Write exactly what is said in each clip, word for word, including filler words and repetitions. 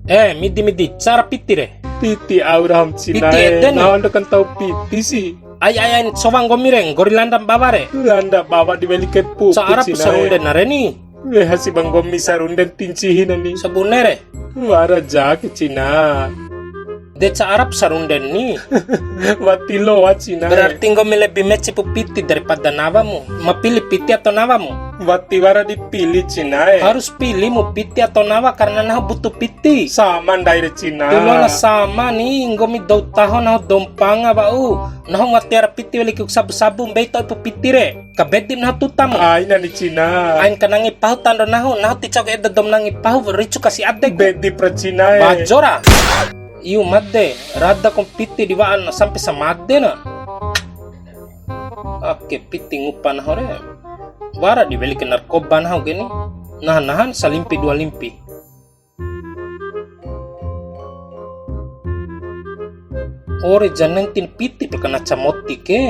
Eh, midi, midi, cara piti re. Piti au ra ham cina. Piti e, ede ni. Nahu ando kan tau piti si. Ai, ai, ai, sowa nggomi re, nggori landa bawa re. Landa bawa di weli kai pupu. Ca Arab cina e. Sarunde na re ni. Weha si ba nggomi sarunde ti ncihi na ni. Sabune re. Wara ja ke cina. De ca Arab sarunde ni. Wati loa cina e. Berarti nggomi lebih meci pu piti daripada nawamu. Ma pili piti atau nawamu? Wati wara di pili cina e. Harus pili mu piti atau nawa karena nahu butuh piti. Sama ndai re cina. Tiloana sama ni, nggomi dou taho nahu dou mpanga wa'u. Nahu wati wara piti weli ku sabu-sabu, mbei to'i pu piti re. Kabedi nahu tuta mu. Aina ni cina. Ain kanangi pahu tando nahu, nahu ti cau eda dou ma nangi pahu, ricu kasi ade ku. Bedi pra cina e. Bajo ra. Iu made, rada kom piti di wa'an sampe samade na. Ake piti ngupa nahu re. Wara di weli kai narkoba nahu ke ni. Nahan-nahan salimpi dua limpi. Ore ja nenti piti perkana camoti ke.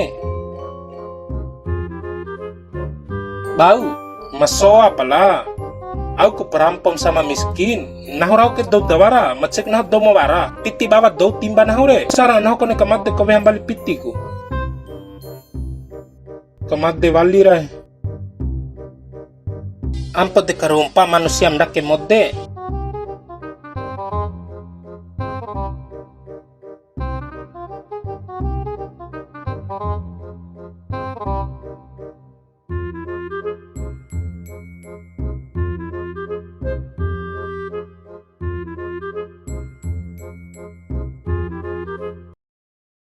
Bau, masoa pala. Au ku perampom sama miskin. Nahu rau ke dou da wara, ma cek nahu dou ma wara. Piti bawa dou timba nahu re. Sara nahu kone kamade ko weha mbali piti ku. Kamade wali ra e. Ampo de karumpa manusia ma ndake mode,